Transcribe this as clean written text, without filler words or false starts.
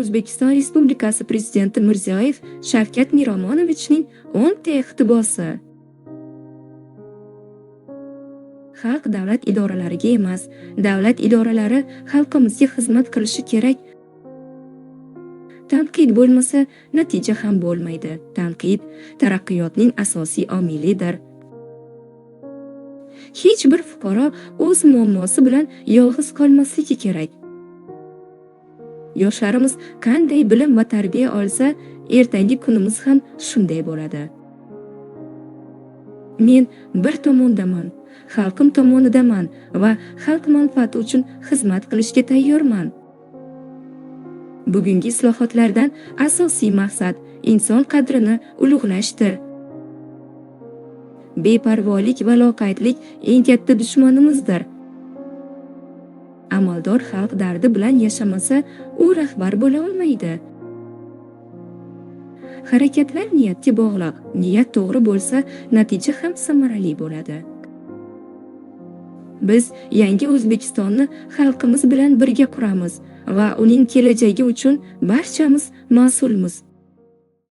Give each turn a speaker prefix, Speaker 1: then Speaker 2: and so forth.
Speaker 1: O'zbekiston Respublikasi Prezidenti Mirziyoyev Shavkat Miromonovichning 10 ta iqtibosi. Xalq davlat idoralariga emas, davlat idoralari xalqimizga xizmat qilishi kerak. Tanqid bo'lmasa, natija ham bo'lmaydi. Tanqid taraqqiyotning asosiy omilidir. Hech bir fuqaro o'z muammosi bilan yolg'iz qolmasligi kerak. Yoshlarimiz qanday bilim va tarbiya olsa, ertangi kunimiz ham shunday bo'ladi. Men bir tomondaman, xalqim tomonidaman va xalq manfaati uchun xizmat qilishga tayyorman. Bugungi islohotlardan asosiy maqsad inson qadrini ulug'lashdir. Beparvolik va loqaydlik eng katta dushmanimizdir. Amaldor xalq dardi bilan yashamasa, u rahbar bo'la olmaydi. Harakatlar niyatga bog'liq. Niyat to'g'ri bo'lsa, natija ham samarali bo'ladi. Biz yangi O'zbekistonni xalqimiz bilan birga quramiz va uning kelajagi uchun barchamiz mas'ulmiz.